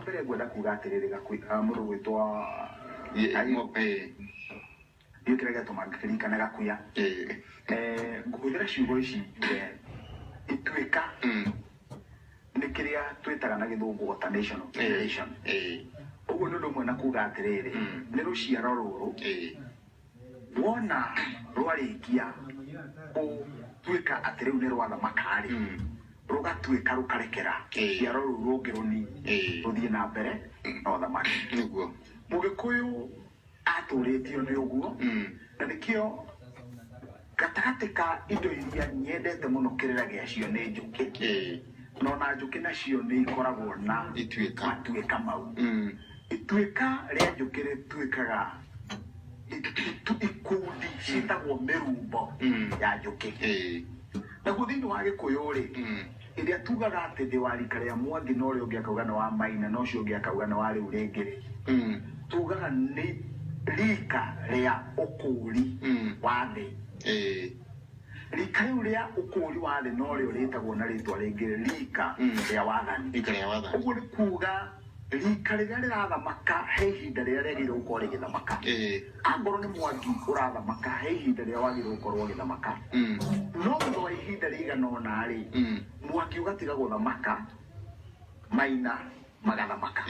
Mbere ngwenda kuga atĩrĩrĩ, mũndũ gwĩtwo Kairu, ndiũĩ kĩrĩa gĩatũma ngĩririkane Gakuya. Ngũhũthĩra ciugo ici njuge ituĩka nĩ kĩrĩa twĩtaga na Gĩthũngũ alternation of generation. Ũguo nĩ ũndũ ũmwe na kuga atĩrĩrĩ, nĩ rũciaro rũrũ wona rwarĩkia gũtuĩka atĩ rĩu nĩ rwathamaka-rĩ, rũgatuĩka rũkarekera rũciaro rũu rũngĩ rũnini rũthiĩ na mbere na ũthamaki. Nĩguo. Mũgĩkũyũ atũrĩtio nĩ ũguo, na nĩkĩo gatagatĩ ka indo iria nyendete mũno kĩrĩra gĩacio nĩ njũkĩ. Na ona njũkĩ nacio nĩ ikoragwo na Ituĩka. matuĩka mau. Ituĩka rĩa njũkĩ rĩtuĩkaga ikundi ciĩtagwo mĩrumbo ya njũkĩ. Naguo thĩinĩ wa Gĩkũyũ rĩ, ĩrĩa tugaga atĩ ndĩ wa rika rĩa Mwangi na ũrĩa ũngĩ akauga nĩ wa Maina na ũcio ũngĩ akauga nĩ wa rĩu rĩngĩ rĩ, tugaga nĩ rika rĩa ũkũũri wa thĩ. Rika rĩu rĩa ũkũũri wa thĩ norĩo rĩtagwo na rĩtwa rĩngĩ rika rĩa wathani. Rika rĩa wathani. Ũguo nĩ kuga rika rĩrĩa rĩrathamaka he ihinda rĩrĩa rĩagĩrĩirwo gũkorwo rĩgĩthamaka. Angorwo nĩ Mwangi ũrathamaka, he ihinda rĩrĩa wagĩrĩirwo gũkorwo ũgĩthamaka. No thutha wa ihinda rĩigana ũna rĩ, Mwangi ũgatiga gũthamaka, Maina magathamaka.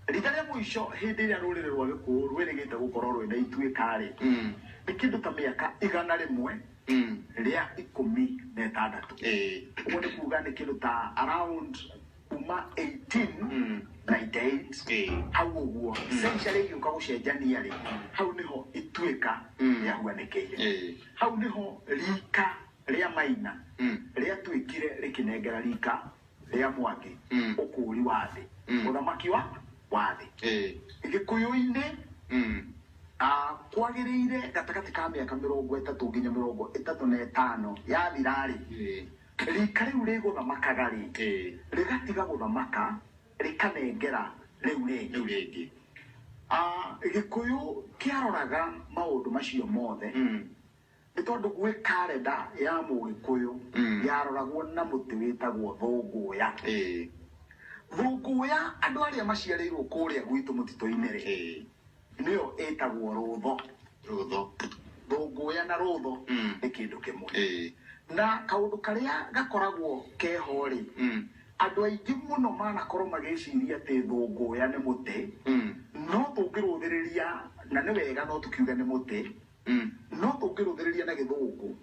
Rita rĩa mũico hĩndĩ ĩrĩa rũrĩrĩ rwa Gĩkũyũ rwĩrĩgĩte gũkorwo rwĩna ituĩka rĩ, nĩ kĩndũ ta mĩaka 116. Ũguo nĩ kuga nĩ kĩndũ ta around kuma 1898 hau ũguo, century ĩgĩũka gũcenjania rĩ, hau nĩho ituĩka rĩahuanĩkĩire. Hau nĩho rika rĩa Maina rĩatuĩkire rĩkĩnengera rika rĩa Mwangi ũkũũri wa thĩ, ũthamaki wa thĩ. Gĩkũyũ-inĩ kwagĩrĩire gatagatĩ ka mĩaka 30 nginya 35 yathira-rĩ, rika rĩu rĩgũthamakaga rĩ, rĩgatiga gũthamaka rĩkanengera rĩu rĩngĩ. Rĩu rĩngĩ. Gĩkũyũ kĩaroraga maũndũ macio mothe, nĩ tondũ gwĩ karenda ya Mũgĩkũyũ yaroragwo na mũtĩ wĩtagwo thũngũya. Thũngũya, andũ arĩa maciarĩirwo kũrĩa gwitũ mũtitũ-inĩ rĩ, nĩyo ĩtagwo rũtho. Rũtho. Thũngũya na rũtho nĩ kĩndũ kĩmwe. Na kaũndũ karĩa gakoragwo keho rĩ, andũ aingĩ mũno manakorwo magĩciria atĩ thũngũya nĩ mũtĩ, no tũngĩrũthĩrĩria, na nĩ wega no tũkiuge nĩ mũtĩ, no tũngĩrũthĩrĩria na Gĩthũngũ,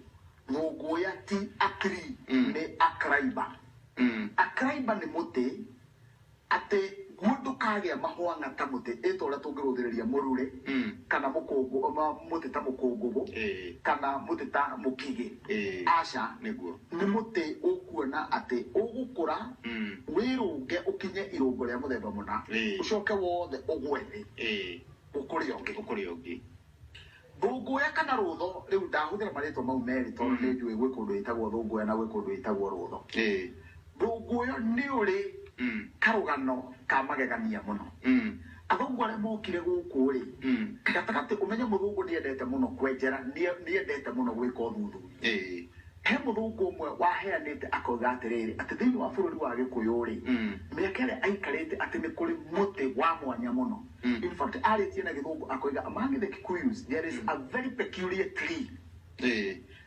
thũngũya ti a tree, nĩ a climber. A climber nĩ mũtĩ atĩ guo ndũkagĩa mahwang'a ta mũtĩ, ĩta ũrĩa tũngĩrũthĩrĩria mũrure, kana mũkũngũ, mũtĩ ta mũkũngũgũ, kana mũtĩ ta mũkigĩ. Aca. Nĩguo. Nĩ mũtĩ ũkuona atĩ ũgũkũra, wĩrũnge ũkinye irũngo rĩa mũthemba mũna, ũcoke wothe ũgwe thĩ, ũkũre ũngĩ. Ũkũre ũngĩ. Thũngũya kana rũtho, rĩu ndahũthĩra marĩtwa mau merĩ tondũ nĩ njũĩ gwĩ kũndũ ĩtagwo thũngũya na gwĩ kũndũ ĩtagwo rũtho. Thũngũya nĩ ũrĩ karũgano ka magegania mũno. Athũngũ arĩa mokire gũkũ rĩ, gatagatĩ ũmenye mũthũngũ nĩendete mũno kwenjera, nĩendete mũno gwĩka ũthuthuria. He mũthũngũ ũmwe waheanĩte akauga atĩrĩrĩ, atĩ thĩinĩ wa bũrũri wa Gĩkũyũ rĩ, mĩaka ĩrĩa aikarĩte atĩ nĩ kũrĩ mũtĩ wa mwanya mũno. In fact, arĩtie na Gĩthũngũ akoiga among the Kikuyus there is a very peculiar tree.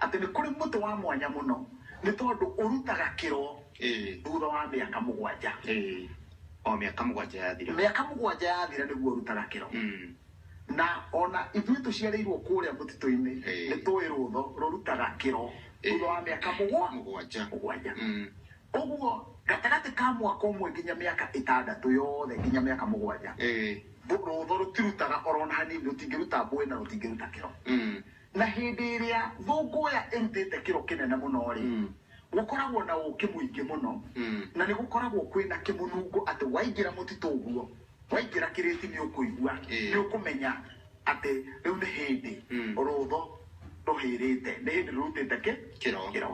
Atĩ nĩ kũrĩ mũtĩ wa mwanya mũno nĩ tondũ ũrutaga kĩro thutha wa mĩaka 7. O mĩaka 7 yathira. Mĩaka 7 yathira nĩguo ũrutaga kĩro. Na ona ithuĩ tũciarĩirwo kũrĩa mũtitũ-inĩ, nĩ tũĩ rũtho rũrutaga kĩro thutha wa mĩaka 7. 7. Ũguo gatagatĩ ka mwaka ũmwe nginya mĩaka 6 yothe nginya mĩaka 7, rũtho rũtirutaga orona hanini, rũtingĩruta mbũĩ na rũtingĩruta kĩro. Na hĩndĩ ĩrĩa thũngũya ĩrutĩte kĩro kĩnene mũno rĩ, gũkoragwo na ũkĩ mũingĩ mũno, na nĩ gũkoragwo kwĩna kĩmũnungo atĩ waingĩra mũtitũ ũguo, waingĩra kĩrĩti nĩ ũkũigua, nĩ ũkũmenya atĩ rĩu nĩ hĩndĩ rũtho rũhĩrĩte, nĩ hĩndĩ rũrutĩte Kĩro. kĩro.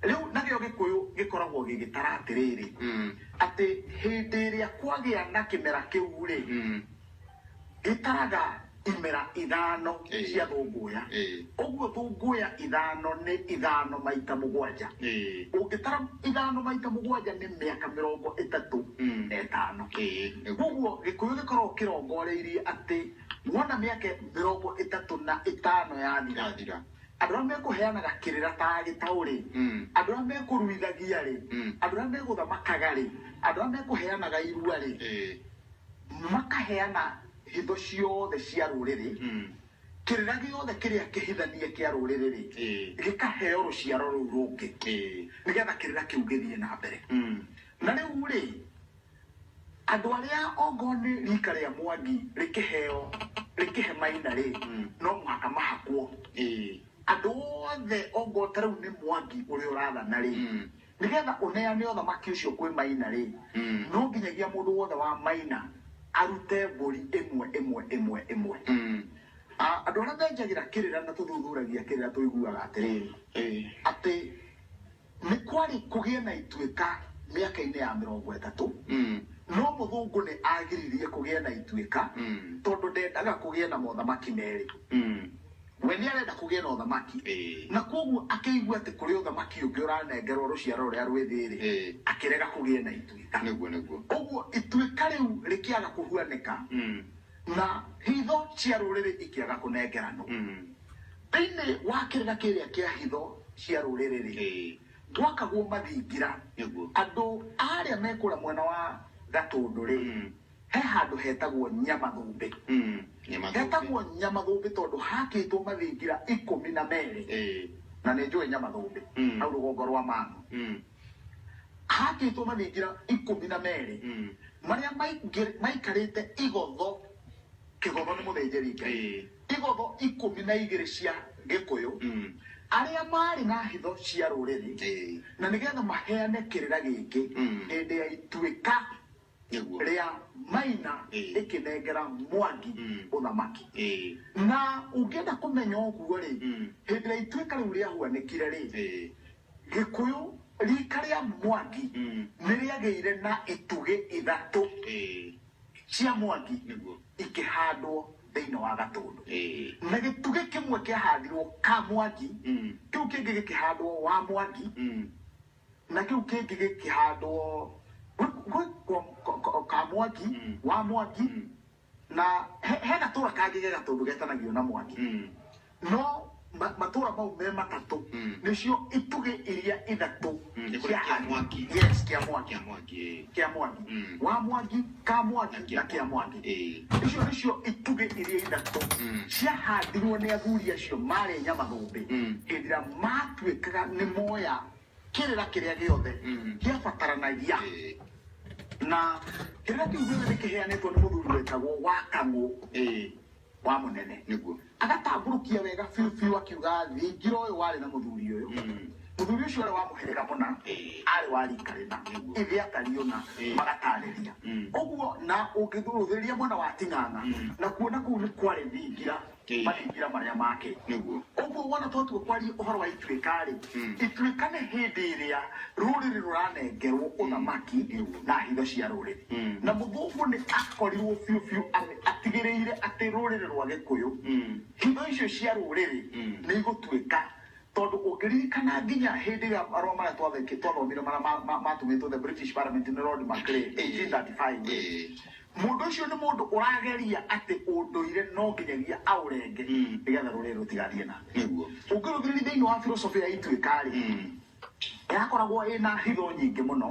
Rĩu nakĩo Gĩkũyũ gĩkoragwo gĩgĩtara atĩrĩrĩ, atĩ hĩndĩ ĩrĩa kwagĩa na kĩmera kĩu rĩ, gĩtaraga imera 5 cia thũngũya. Ũguo thũngũya 5 nĩ 5 maita 7. Ũngĩtara 5 maita 7 nĩ mĩaka 35. Ĩĩ, nĩguo. Koguo gĩkũyũ gĩkoragwo kĩrongoreirie atĩ wona mĩaka 35 yathira, Yathira. andũ arĩa mekũheanaga kĩrĩra ta gĩtaũ rĩ, andũ arĩa mekũruithagia rĩ, andũ arĩa megũthamakaga rĩ, andũ arĩa mekũheanaga irua rĩ, makaheana hitho ciothe cia rũrĩrĩ, kĩrĩra gĩothe kĩrĩa kĩhithanie kĩa rũrĩrĩ rĩ, gĩkaheo rũciaro rũu rũngĩ, nĩgetha kĩrĩra kĩu gĩthiĩ na mbere. Na rĩu rĩ, andũ arĩa ongoo nĩ rika rĩa Mwangi rĩkĩheo rĩkĩhe Maina rĩ, no mũhaka mahakwo. Andũ othe ongoo ta rĩu nĩ Mwangi ũrĩa ũrathana rĩ, nĩgetha ũneane ũthamaki ũcio kwĩ Maina rĩ, no nginyagia mũndũ wothe wa Maina arute mbũri ĩmwe ĩmwe ĩmwe ĩmwe. Andũ arĩa menjagĩra kĩrĩra na tũthuthuragia kĩrĩra tũiguaga atĩrĩrĩ, atĩ nĩ kwarĩ kũgĩe na ituĩka mĩaka-inĩ ya 30, no mũthũngũ nĩ agiririe kũgĩe na ituĩka, tondũ ndendaga kũgĩe na mothamaki merĩ. We nĩ arenda kũgĩe na ũthamaki, na koguo akĩigua atĩ kũrĩ ũthamaki ũngĩ ũranengerwo rũciaro rũrĩa rwĩthĩ rĩ, akĩrega kũgĩe na ituĩka. Nĩguo, nĩguo. Ũguo ituĩka rĩu rĩkĩaga kũhuanĩka, na hitho cia rũrĩrĩ ikĩaga kũnengeranwo. Thĩinĩ wa kĩrĩra kĩrĩa kĩa hitho cia rũrĩrĩ rĩ, gwakagwo mathingira. Andũ arĩa mekũrĩa mwena wa Gatũndũ rĩ, he handũ hetagwo Nyamathũmbĩ. Nyamathũmbĩ. Hetagwo Nyamathũmbĩ tondũ hakĩtwo mathingira 12. Na nĩ njũĩ Nyamathũmbĩ, hau rũgongo rwa Manu. Hakĩtwo mathingira 12, marĩa maikarĩte igotho. Kĩgotho nĩ mũthĩnjĩri Ngai. Igotho 12 cia Gĩkũyũ, arĩa marĩ na hitho cia rũrĩrĩ, na nĩgetha maheane kĩrĩra gĩkĩ hĩndĩ ya ituĩka rĩa Maina ĩkĩnengera Mwangi ũthamaki. Na ũngĩenda kũmenya ũguo rĩ, hĩndĩ ya ituĩka rĩu rĩahuanĩkire rĩ, Gĩkũyũ rika rĩa Mwangi nĩ rĩagĩire na itugĩ 3 cia Mwangi ikĩhandwo thĩinĩ wa Gatũndũ. Na gĩtugĩ kĩmwe kĩahandirwo ka Mwangi, kĩu kĩngĩ gĩkĩhandwo wa Mwangi, na kĩu kĩngĩ gĩkĩhandwo ka Mwangi, wa Mwangi, na he gatũra kangĩ ge Gatũndũ getanagio na Mwangi. No matũra mau me matatũ, nĩcio itugĩ iria 3 Nĩ kũrĩ kĩa Mwangi. Yes, kĩa Mwangi. Kĩa Mwangi, Kĩa Mwangi. Wa Mwangi, ka Mwangi, na kĩa Mwangi. Icio nĩcio itugĩ iria 3 ciahandirwo nĩ athuri acio marĩ Nyamathũmbĩ, hĩndĩ ĩrĩa matuĩkaga nĩ moya kĩrĩra kĩrĩa gĩothe kĩabataranagia. Na kĩrĩra kĩu gĩothe nĩ kĩheanĩtwo nĩ mũthuri wetagwo wa Kang'ũ, wa mũnene. Agatambũrũkia wega biũ biũ akiuga thingira ũyũ warĩ na mũthuri ũyũ. Mũthuri ũcio arĩ wa mũhĩrĩga mũna, arĩ wa rika rĩna, ithe atariĩ ũna, magatarĩria. Ũguo na ũngĩthurũthĩria mwena wa Ting'ang'a, na kuona kũu nĩ kwarĩ thingira, mathingira marĩa make. Ũguo wona twatua kwaria ũhoro wa ituĩka rĩ, ituĩka nĩ hĩndĩ ĩrĩa rũrĩrĩ rũranengerwo ũthamaki na hitho cia rũrĩrĩ. Na mũthũngũ nĩ akorirwo biũ biũ atigĩrĩire atĩ rũrĩrĩ rwa Gĩkũyũ, hitho icio cia rũrĩrĩ nĩ igũtuĩka, tondũ ũngĩririkana nginya hĩndĩ ĩrĩa marũa marĩa twathomire marĩa matũmĩtwo the British Parliament nĩ Lord Macaulay 1835, mũndũ ũcio nĩ mũndũ ũrageria atĩ ũndũire no nginyagia aũrenge, nĩgetha rũrĩrĩ rũtigathiĩ na mbere. Ũngĩrũthĩrĩria thĩinĩ wa philosophy ya ituĩka rĩ, yakoragwo ĩna hitho nyingĩ mũno,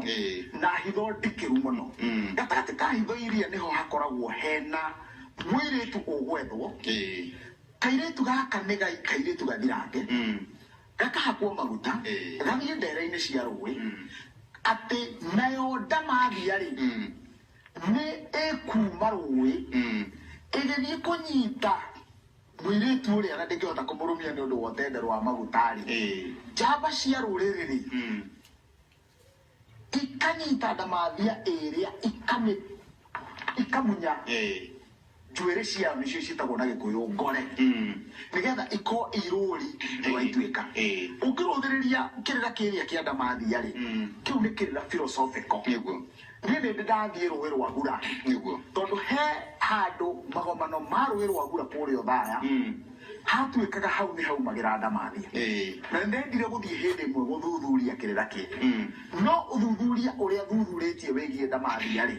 na hitho ndikĩru mũno. Gatagatĩ ka hitho iria nĩho hakoragwo hena mũirĩtu ũgwethwo. Kairĩtu gaka nĩ kairĩtu gathirange, gakahakwo maguta, gathiĩ ndere-inĩ cia rũĩ, atĩ nayo ndamathia rĩ, nĩ ĩkuma rũĩ, ĩgĩthiĩ kũnyita mũirĩtu ũrĩa na ndĩngĩhota kũmũrũmia nĩ ũndũ wa ũtendero wa maguta rĩ. Njamba cia rũrĩrĩ rĩ, ikanyita ndamathia ĩrĩa ikamunya njuĩrĩ ciayo, nĩcio ciĩtagwo na Gĩkũyũ ngore, nĩgetha ikorwo irũri rwa ituĩka. Ũngĩrũthĩrĩria kĩrĩra kĩrĩa kĩa ndamathia rĩ, kĩu nĩ kĩrĩra philosophical. Niĩ nĩ ndĩ ndathiĩ rũĩ rwa Gura, tondũ he handũ magomano ma rũĩ rwa Gura kũrĩa Othaya, Hatuĩkaga hau nĩ haumagĩra ndamathia. Na nĩndendire gũthiĩ hĩndĩ ĩmwe gũthuthuria kĩrĩra kĩ, no ũthuthuria ũrĩa thuthurĩtie wĩgiĩ ndamathia rĩ,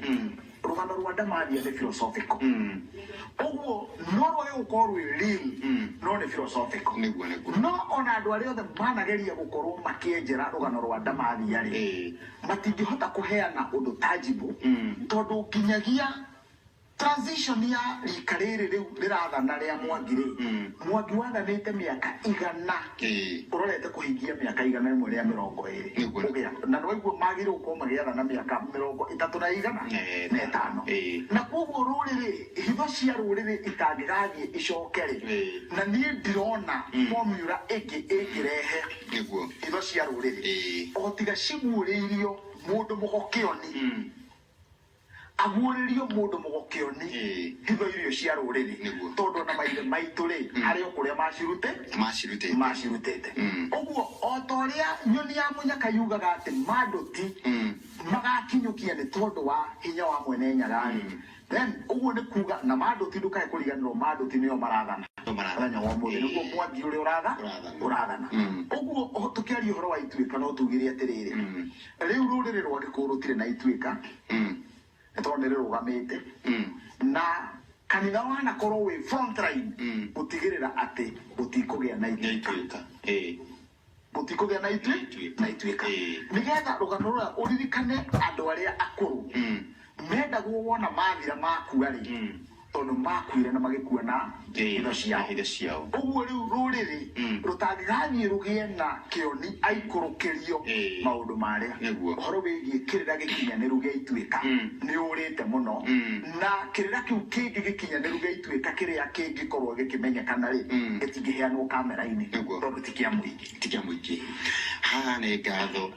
rũgano rwa ndamathia nĩ philosophical. Ũguo no rwage gũkorwo rwĩ real, no nĩ philosophical. Nĩguo, nĩguo. No ona andũ arĩa othe manageria gũkorwo makĩenjera rũgano rwa ndamathia rĩ, matingĩhota kũheana ũndũ tangible, tondũ nginyagia transition ya rika rĩrĩ rĩu rĩrathana rĩa Mwangi rĩ, Mwangi wathanĩte mĩaka 100, ũrorete kũhingia mĩaka 120. Nĩguo. Ũgĩa na nĩwaigua magĩrĩirwo gũkorwo magĩathana mĩaka 30 na igana na ĩtano. Na koguo rũrĩrĩ, hitho cia rũrĩrĩ itangĩgathiĩ icoke rĩ, na niĩ ndirona formula ĩngĩ ĩngĩrehe hitho cia rũrĩrĩ o tiga ciguũrĩirio mũndũ mũgokĩoni, aguũrĩrio mũndũ mũgokĩoni hitho irio cia rũrĩrĩ. Tondũ ona maithe maitũ rĩ, harĩ o kũrĩa macirute macirutĩte. Macirutĩte. Ũguo o ta ũrĩa nyoni ya mũnyaka yugaga atĩ mandũti magakinyũkia nĩ tondũ wa hinya wa mwene nyaga rĩ, then ũguo nĩ kuga na mandũti, ndũkae kũriganĩrwo mandũti nĩo marathana Nĩo marathana. mũthenya wa ũmũthĩ, nĩguo Mwangi ũrĩa ũratha Ũrathana. ũrathana. Ũguo tũkĩaria ũhoro wa ituĩka, no tugire atĩrĩrĩ, rĩu rũrĩrĩ rwa Gĩkũyũ rũtirĩ na ituĩka, nĩ tondũ nĩ rĩrũgamĩte, na kanitha wanakorwo wĩ front line gũtigĩrĩra atĩ gũtikũgĩa na Nĩ ituĩka. ituĩka. Gũtikũgĩa na Ituĩka. na ituĩka. Nĩgetha rũgano rũrĩa ũririkane andũ arĩa akũrũ mendagwo wona mathira makua rĩ, tondũ makuire na magĩkua na hitho ciao. Na hitho ciao. Ũguo rĩu rũrĩrĩ rũtangĩgathiĩ rũgĩe na kĩoni aikũrũkĩrio maũndũ marĩa ũhoro wĩgiĩ kĩrĩra gĩkinyanĩru gĩa ituĩka nĩ ũrĩte mũno, na kĩrĩra kĩu kĩngĩ gĩkinyanĩru gĩa ituĩka kĩrĩa kĩngĩkorwo gĩkĩmenyekana rĩ, gĩtingĩheanwo kamera-inĩ, tondũ ti kĩa mũingĩ. Ti kĩa mũingĩ. Haha nĩ ngatho.